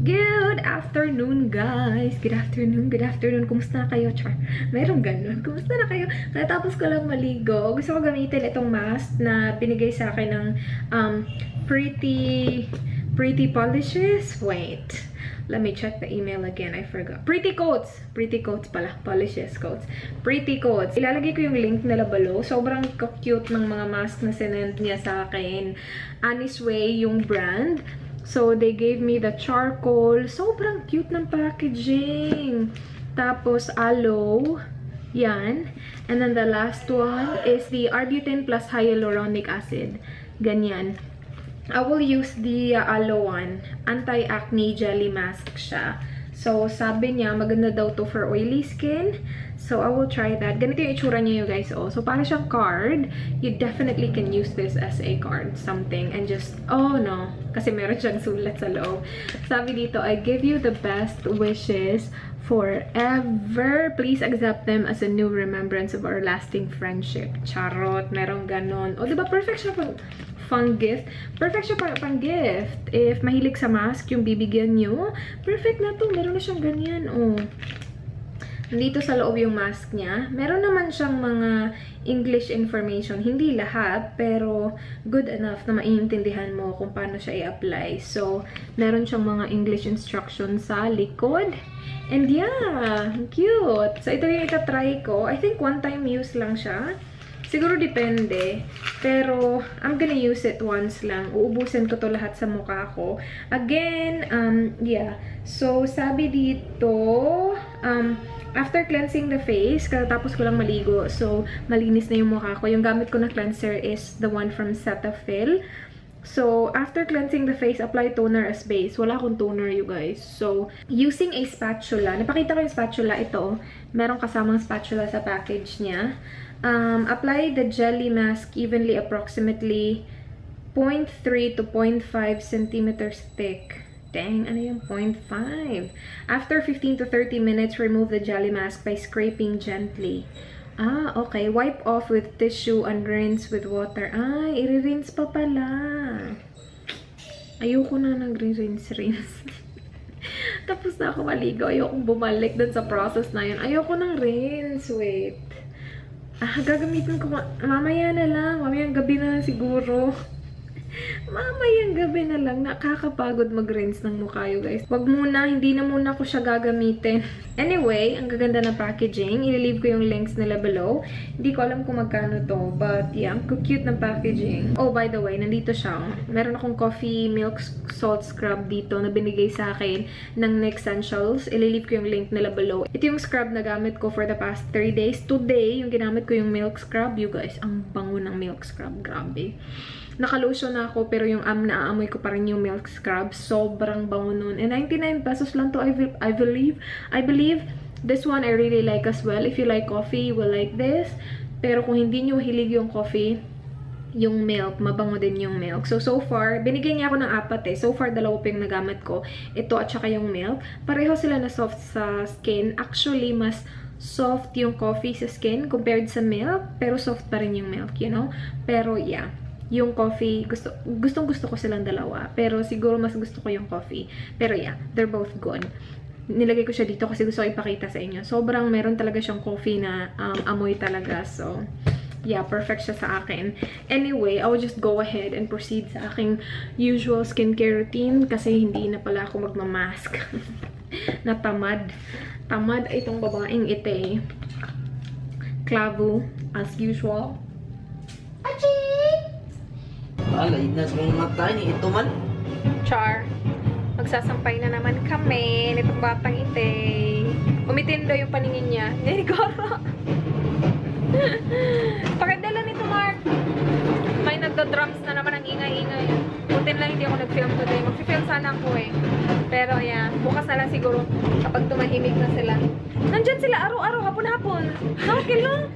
Good afternoon, guys! Good afternoon, good afternoon. Kumusta na kayo, Char? Mayroong ganun. Kumusta na kayo? Natapos ko lang maligo. Gusto ko gamitin itong mask na binigay sa akin ng Pretty Polishes. Wait. Let me check the email again. I forgot. Pretty Coats. Pretty Coats pala. Polishes Coats. Pretty Coats. Ilalagay ko yung link nila below. Sobrang cute ng mga mask na sinend niya sa akin. Annie's Way yung brand. So, they gave me the charcoal. Sobrang cute ng packaging. Tapos, aloe. Yan. And then the last one is the Arbutin plus hyaluronic acid. Ganyan. I will use the aloe one. Anti-acne jelly mask siya. So, sabi niya, maganda daw to for oily skin. So, I will try that. Ganito yung itsura niya, you guys. Oh. So, para siyang card. You definitely can use this as a card. Something. And just, oh no. Kasi meron siyang sulat sa loob. Sabi dito, I give you the best wishes forever. Please accept them as a new remembrance of our lasting friendship. Charot. Merong ganon. O, diba? Perfect siya pang gift. Perfect siya pang gift. If mahilig sa mask yung bibigyan nyo, perfect na to. Meron na siyang ganyan. Oh. Dito sa loob yung mask niya. Meron naman siyang mga English information. Hindi lahat, pero good enough na maiintindihan mo kung paano siya i-apply. So, meron siyang mga English instructions sa likod. And yeah, cute. So, ito yung itatry ko. I think one-time use lang siya. Siguro depende. Pero, I'm gonna use it once lang. Uubusin ko to lahat sa mukha ko. Again, yeah. So, sabi dito, after cleansing the face, katapos ko lang maligo. So, malinis na yung mukha ko. Yung gamit ko na cleanser is the one from Cetaphil. So, after cleansing the face, apply toner as base. Wala akong toner, you guys. So, using a spatula. Napakita ko yung spatula. Ito, merong kasamang spatula sa package niya. Apply the jelly mask evenly, approximately 0.3 to 0.5 centimeters thick. Dang, ano yung 0.5? After 15 to 30 minutes, remove the jelly mask by scraping gently. Ah, okay. Wipe off with tissue and rinse with water. Ah, i-rinse pa pala. Ayoko na nagre-rinse. Tapos na ako maligo. Ayokong bumalik dun sa process na yun. Ayoko ng rinse. Wait. Ah, gagamitin ko. Mamaya na lang. Mamayang gabi na lang siguro. Mamayang gabi na lang. Nakakapagod mag-rinse ng mukha, you guys. Wag muna. Hindi na muna ko siya gagamitin. Anyway, ang gaganda na packaging. I-leave ko yung links nila below. Hindi ko alam kung magkano to. But yeah, cute ng packaging. Oh, by the way, nandito siya. Meron akong coffee milk salt scrub dito na binigay sa akin ng NYX Essentials. I-leave ko yung link nila below. Ito yung scrub na gamit ko for the past 3 days. Today, yung ginamit ko yung milk scrub. You guys, ang bango ng milk scrub. Grabe. Naka-lotion na ako, pero yung naaamoy ko pa rin yung milk scrub. Sobrang bango nun. And 99 pesos lang to, I believe. This one I really like as well. If you like coffee, you will like this. Pero kung hindi nyo hilig yung coffee, yung milk, mabango din yung milk. So far, binigyan niya ako ng 4 eh. So far, 2 pa yung nagamit ko. Ito at saka yung milk. Pareho sila na soft sa skin. Actually, mas soft yung coffee sa skin compared sa milk. Pero soft pa rin yung milk, you know? Pero yeah. Yung coffee, gustong gusto ko silang dalawa. Pero siguro mas gusto ko yung coffee. Pero yeah, they're both good. Nilagay ko siya dito kasi gusto ko ipakita sa inyo. Sobrang meron talaga siyang coffee na amoy talaga. So, yeah, perfect siya sa akin. Anyway, I will just go ahead and proceed sa aking usual skincare routine kasi hindi na pala ako magmamask. Natamad. Tamad ay itong babaeng ito eh. Clavo, as usual. Achoo! Alay na sa mga mata ni ito man. Char. Magsasampay na naman kami nitong batang ite. Umitin daw yung paningin niya. Nirigoro. Pakidala nito, Mark. May nagda-drums na naman ang ingay-ingay. Butin lang hindi ako nag-film today. Mag-film sana ako eh. Pero yeah, bukas na lang siguro kapag tumahimik na sila. Nandyan sila araw-araw, hapon-hapon. Okay lang.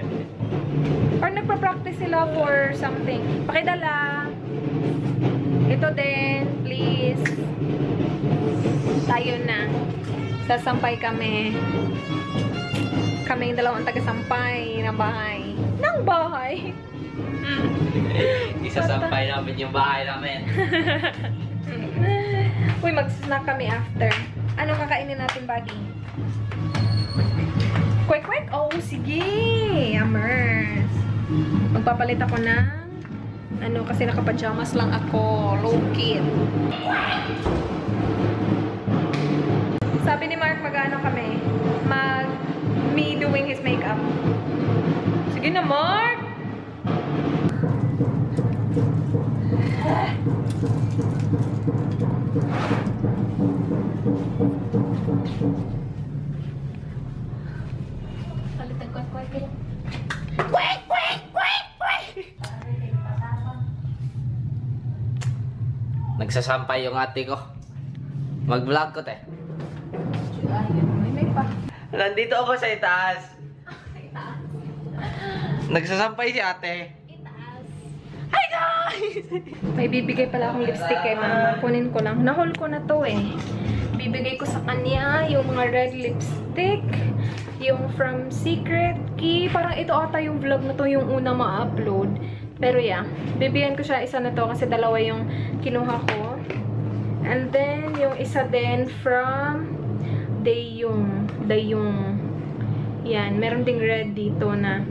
Or nagpa-practice sila for something. Pakidala. Ito din, please. Tayo na. Sasampay kami. Kami yung dalawang taga-sampay ng bahay. Ng bahay? Isasampay namin yung bahay namin. Uy, mag-snack kami after. Ano kakainin natin, buddy? Kwek-kwek? Oh, sige! Yummers! Magpapalit ako ng ano, kasi nakapajamas lang ako. Low-kid. Sabi ni Mark, mag-ano kami? Me doing his makeup. Sige na, Mark! Palitan ko, kwek. Kwek, kwek, kwek, kwek! Nagsasampay yung ate ko. Mag-vlog ko, te. May pa. Nandito ako sa itaas. Nagsasampay si ate. Hi guys! May bibigay pala akong lipstick kay mama. Kunin ko lang. Nahol ko na to eh. Bibigay ko sa kanya yung mga red lipstick. Yung from Secret Key. Parang ito ata yung vlog na to yung una ma-upload. Pero yeah. Bibigyan ko siya isa na to kasi dalawa yung kinuha ko. And then yung isa din from Dayung. Yan. Meron ding red dito na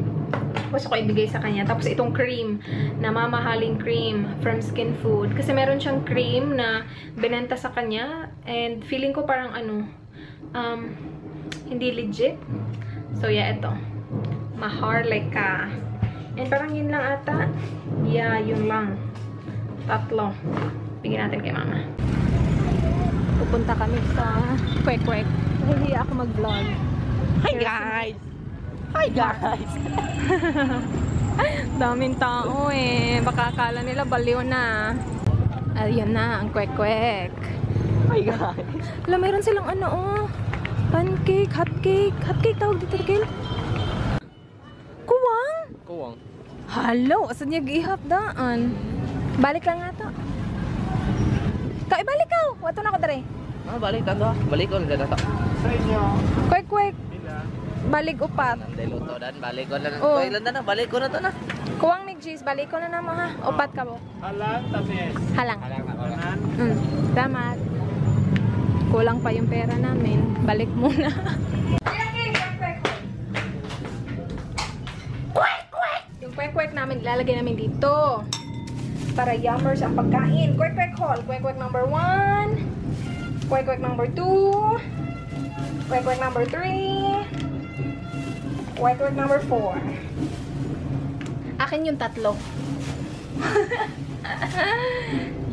gusto ko ibigay sa kanya. Tapos itong cream, na mamahaling cream from Skin Food. Kasi meron siyang cream na binenta sa kanya. And feeling ko parang ano, hindi legit. So yeah, ito. Maharlika. And parang yun lang ata. Yeah, yun lang. Tatlo. Bigyan natin kay mama. Pupunta kami sa Kwek-Kwek. Hindi ako mag-vlog. Hi guys! Hi guys! Daming tao eh. Baka akala nila baliw na. Ayun na, ang Kwek-Kwek. Hi guys! Alam, meron silang ano oh. Pancake, hotcake. Hotcake tawag dito, Gil. Kuwang? Kuwang. Hello, asan niya gihap daan? Balik lang nga to. Kau, ibalik ka. Wato na ko dere. Balik tanda. Balik ko na dito. Sa inyo. Kwek-kwek. Balik upat. Nanday luto dan. Balik ko na. Oh. Ilan na. Balik ko na to na. Kuwang mig cheese, balik ko na naman ha. Upat ka mo. Halang, tamis. Halang. Kanan. Salamat. Kulang pa yung pera namin. Balik muna. Yung kwek-kwek namin, ilalagay namin dito. Para yummers ang pagkain. Kwek-kwek haul. Kwek-kwek number 1. Kwek-kwek number 2. Kwek-kwek number 3. Kwek-kwek number 4. Akin yung tatlo.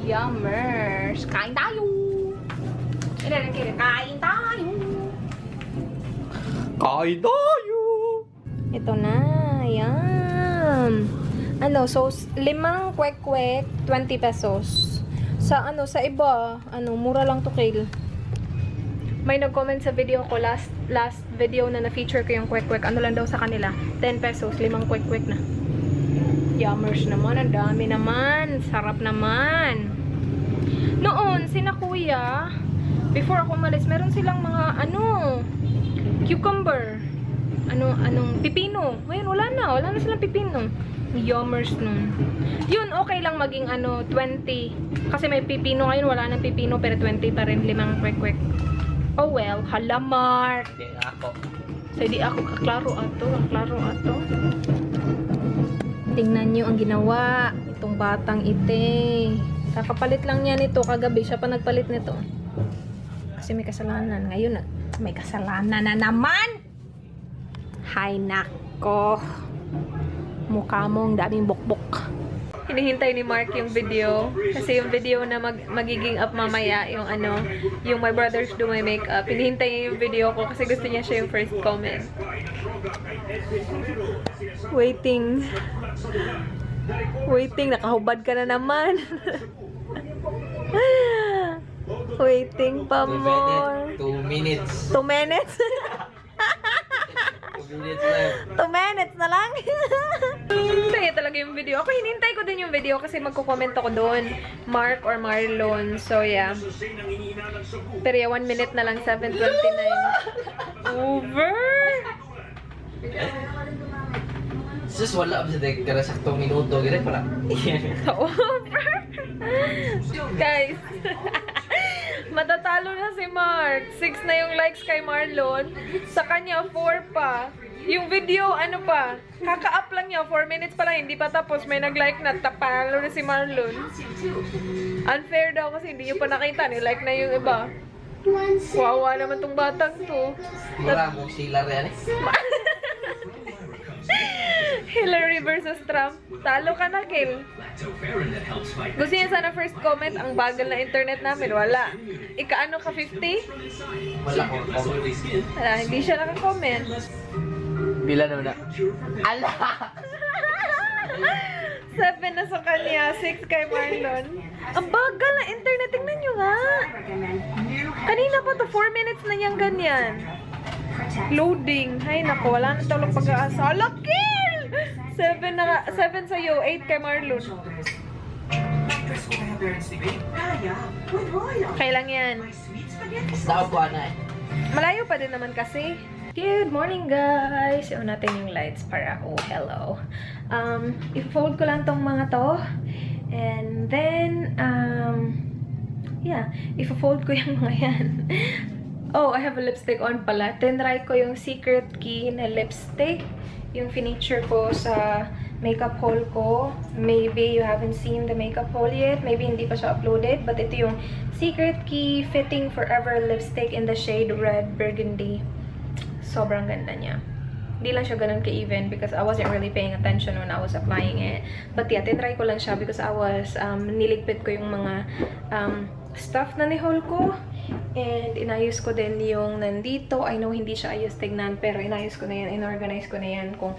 Yummers. Kain tayo. Kain tayo. Kain tayo! Ito na. Yum. Ano, so, 5 kwek-kwek, 20 pesos. Sa ano, sa iba, ano, mura lang to, Kale. May nag-comment sa video ko, last video na na-feature ko yung kwek-kwek. Ano lang daw sa kanila? 10 pesos, 5 kwek-kwek na. Yummers naman, ang dami naman. Sarap naman. Noon, sina kuya, before ako umalis, meron silang mga, ano, cucumber. Anong pipino. Ngayon, wala na silang pipino. Yummers nun. Yun, okay lang maging 20. Kasi may pipino ngayon, wala nang pipino, pero 20 pa rin, 5 kwek-kwek. Oh well, halamar. Hindi ako. So, di ako kaklaro ato. Tingnan nyo ang ginawa. Itong batang ite. Kakapalit lang niya nito. Kagabi, siya pa nagpalit nito. Kasi may kasalanan. Ngayon, may kasalanan na naman! Hay nako. Mukha mong daming bukbok. Hinihintay ni Mark yung video. Kasi yung video na magiging up mamaya, yung My Brothers Do My Makeup. Hinihintay niya yung video ko kasi gusto niya siya yung first comment. Waiting. Nakahubad ka na naman. Waiting pa more. 2 minutes. 2 minutes? 2 minutes left. 2 minutes na lang. Hinintay talaga yung video. Ako hinintay ko din yung video kasi magko-comment ako doon. Mark or Marlon. So yeah. Pero yeah, 1 minute na lang. 7:29. Over! Sus, wala ba siya kaya saktong minuto. Ganyan pala. Over! Guys. Matatalo na si Mark. 6 na yung likes kay Marlon. Sa kanya, 4 pa. Yung video, ano pa? Kaka-up lang niya. 4 minutes pa lang. Hindi pa tapos. May nag-like na. Tapalo na si Marlon. Unfair daw kasi hindi nyo pa nakita. Ni-like na yung iba. Wawa naman tong batang to. Mura mo sila rin eh. Hillary versus Trump. Talo ka na, Kill. Gusto niya sana first comment, ang bagal na internet namin. Wala. Ika-ano ka, 50? Wala ko comment. Wala, hindi siya naka-comment. Bila naman na. Ala! 7 na sa kanya, 6 kay Marlon. Ang bagal na internet. Tingnan nyo nga. Kanina pa to, 4 minutes na niyang ganyan. Loading. Ay, naku, wala na tawag pag-aasa. Kill! 7 sa'yo, 8 kay Marlon. Kailang yan. Daw po ana eh. Malayo pa din naman kasi. Good morning, guys! Iwan natin yung lights para, hello. I-fold ko lang tong mga to. And then, yeah, i-fold ko yung mga yan. Oh, I have a lipstick on pala. Tinry ko yung Secret Key na lipstick. Yung finiture ko sa makeup haul ko. Maybe you haven't seen the makeup haul yet. Maybe hindi pa siya uploaded. But ito yung Secret Key Fitting Forever lipstick in the shade Red Burgundy. Sobrang ganda niya. Hindi lang siya ganun ka-even because I wasn't really paying attention when I was applying it. But yeah, tinry ko lang siya because I was, niligpit ko yung mga stuff na ni-haul ko. And inayos ko din yung nandito. I know hindi siya ayos tignan, pero inayos ko na yan, inorganize ko na yan kung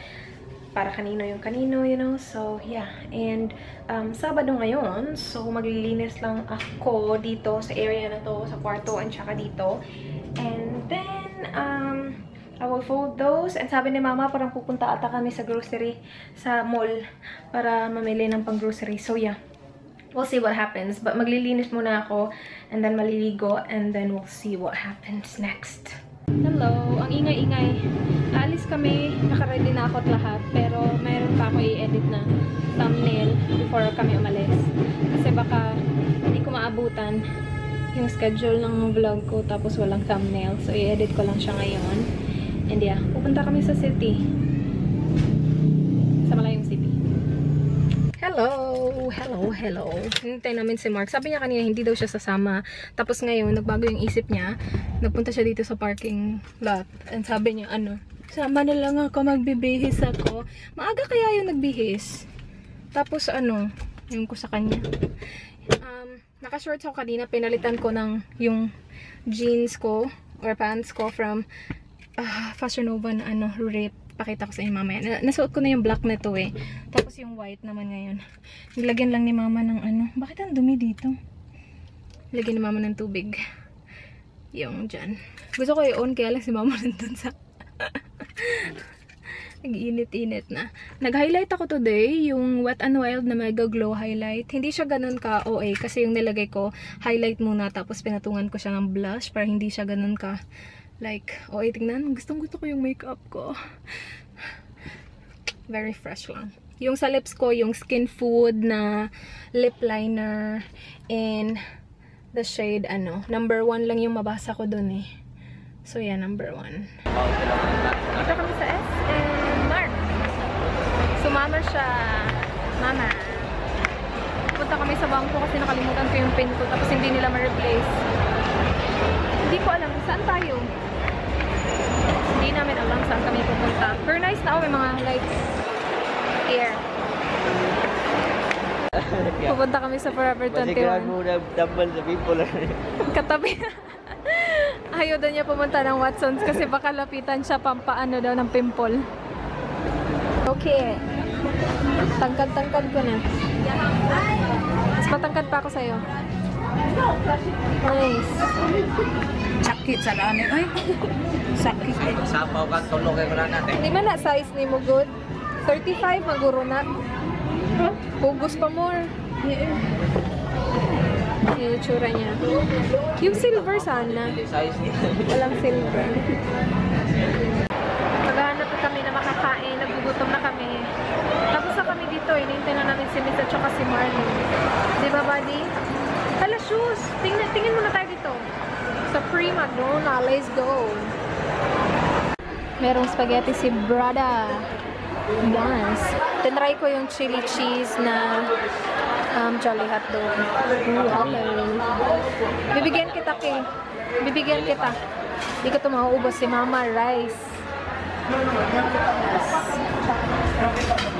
para kanino yung kanino, you know. So, yeah. And Sabado ngayon, so maglilinis lang ako dito sa area na to, sa kwarto, and tsaka dito. And then, I will fold those. And sabi ni Mama, parang pupunta ata kami sa grocery, sa mall, para mamili ng pang-grocery. So, yeah. We'll see what happens. But maglilinis muna ako, and then maliligo, and then we'll see what happens next. Hello! Ang ingay-ingay. Aalis kami, nakaready na ako at lahat, pero mayroon pa ako i-edit na thumbnail before kami umalis. Kasi baka hindi ko maabutan yung schedule ng vlog ko, tapos walang thumbnail. So, i-edit ko lang siya ngayon. And yeah, pupunta kami sa city. Sa malayong city. Hello! Hello, hello. Hintay namin si Mark. Sabi niya kanina hindi daw siya sasama. Tapos ngayon, nagbago yung isip niya. Nagpunta siya dito sa parking lot. And sabi niya, sama na lang ako, magbibihis ako. Maaga kaya yung nagbihis. Tapos yung ko sa kanya. Naka-shorts ako kanina. Pinalitan ko ng yung jeans ko or pants ko from Fashion Nova na rip. Pakita ko sa inyo mamaya. Nasuot ko na yung black na to eh. Tapos yung white naman ngayon. Nilagyan lang ni Mama ng Bakit ang dumi dito? Nilagyan ni Mama ng tubig. Yung dyan. Gusto ko i-on kaya lang si Mama nandun sa nag-init-init na. Nag-highlight ako today. Yung Wet n Wild na Mega Glow highlight. Hindi siya ganun ka OA. Kasi yung nilagay ko, highlight muna. Tapos pinatungan ko siya ng blush. Para hindi siya ganun ka like, tingnan. Gustong-gusto ko yung makeup ko. Very fresh lang. Yung sa lips ko, yung Skin Food na lip liner. And the shade, number 1 lang yung mabasa ko dun eh. So, yeah, number 1. Dito kami sa S and Mark. Sumama siya. Mama. Punta kami sa bangko kasi nakalimutan ko yung pin ko. Tapos hindi nila ma-replace. Hindi ko alam saan tayo. Hindi namin alam saan kami pupunta. Pero nice na may mga lights here. Pupunta kami sa Forever 21. Masigurad mo na double sa people. Katabi. Ayaw daw niya pumunta ng Watsons kasi baka lapitan siya pampaano daw ng pimple. Okay. Tangkad-tangkad ko na. Mas patangkad pa ako sa'yo. Nice. Sakit sa daan ay. Sakit. Sapaw ka tulo kay wala natin. Di man na size ni mo good? 35 maguro na. Hugos pa more. Yung itsura niya. Yung silver sana. Size niya. Walang silver. Maghahanap na kami na makakain. Nagugutom na kami. Tapos na kami dito. Inintay na namin si Miss at saka si Marlon. Di ba, buddy? Hala, shoes! Tingin muna tayo dito. Sa Prima Donna. Let's go! Merong spaghetti si Brada. Yes. Tinry ko yung chili cheese na Jolly Hotdog. Okay. Bibigyan kita, Kay. Bibigyan kita. Hindi ko ito mauubos si Mama Rice.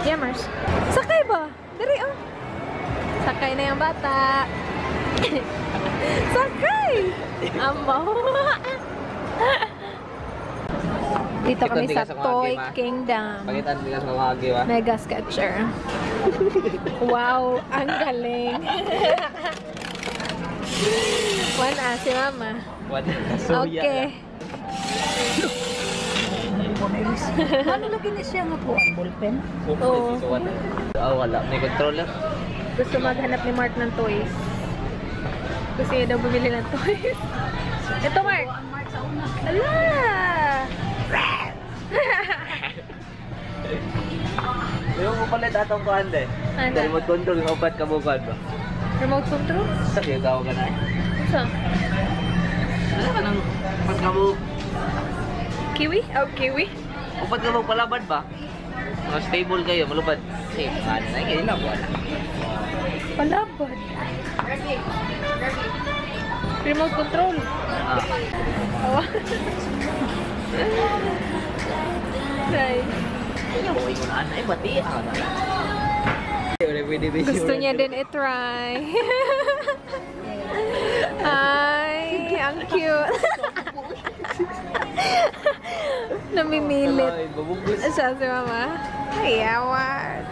Yammers. Sakay ba? Dari, oh. Sakay na yung bata. Sakay! Amaw. Dito kami sa Toy Kingdom. Pagitan bigas mamagi ba? Mega Sketcher. Wow, ang galing. Wana, si Mama. Okay. Ano lagi ni siya nga po? Ballpen? Oo. Wala. May controller. Gusto maghanap ni Mark ng toys. Gusto niya daw bumili ng toys. Ito, Mark. Ala! Yung upalit atong kuhan de. Ano? Remote control yung upat kabukad ba? Remote control? Sabi yung tawag ka na eh. So, Ano ka nang upat kabuk? kiwi? Oh, kiwi? Upat kabuk palabad ba? Mga stable kayo, malubad. Kasi ano na yung ilang wala. Palabot. Remote control. Ah. Awa. Right. Uy, kung ano eh, bati. Gusto niya din i-try. Ay, ang cute. Namimilit. Ay, babubus. Siya si Mama. Ay, awas.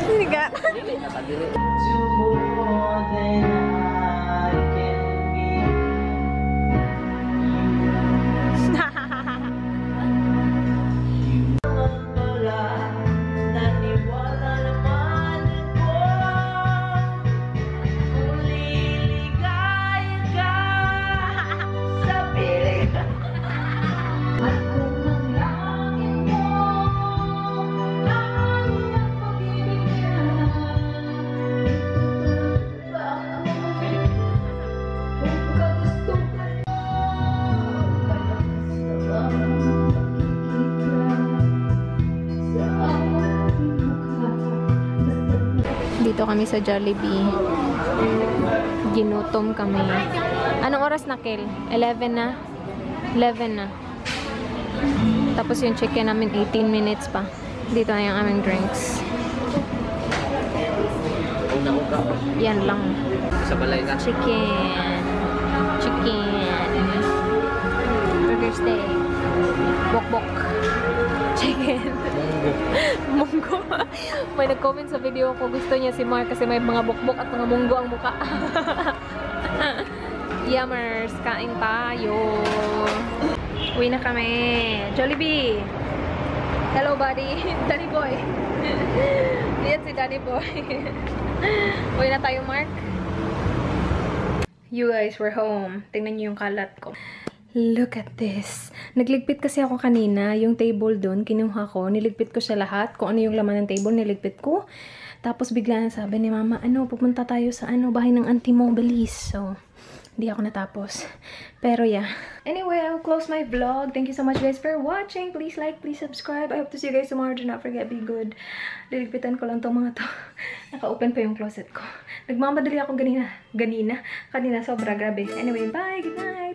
Higa. Dito kami sa Jollibee. Ginutom kami. Anong oras na, Kel? 11 na? 11 na. Tapos yung chicken namin 18 minutes pa. Dito na yung aming drinks. Una ko ka. Yan lang. Sa balay ka. Chicken. Burger steak. Bok-bok. Chicken. Munggo. May nag-comment sa video ko, gusto niya si Mark kasi may mga bukbok at mga munggo ang muka. Yummers, kain tayo. Uwi na kami. Jollibee. Hello, buddy. Danny boy. Yan si Danny boy. Uwi na tayo, Mark. You guys, we're home. Tingnan niyo yung kalat ko. Look at this. Nagligpit kasi ako kanina. Yung table doon, kinuha ko. Niligpit ko siya lahat. Kung ano yung laman ng table, niligpit ko. Tapos bigla na sabi ni Mama, pupunta tayo sa bahay ng auntie mo, bilis. So, hindi ako natapos. Pero yeah. Anyway, I'll close my vlog. Thank you so much guys for watching. Please like, please subscribe. I hope to see you guys tomorrow. Do not forget, be good. Liligpitan ko lang tong mga to. Naka-open pa yung closet ko. Nagmamadali ako kanina sobra, grabe. Anyway, bye. Good night.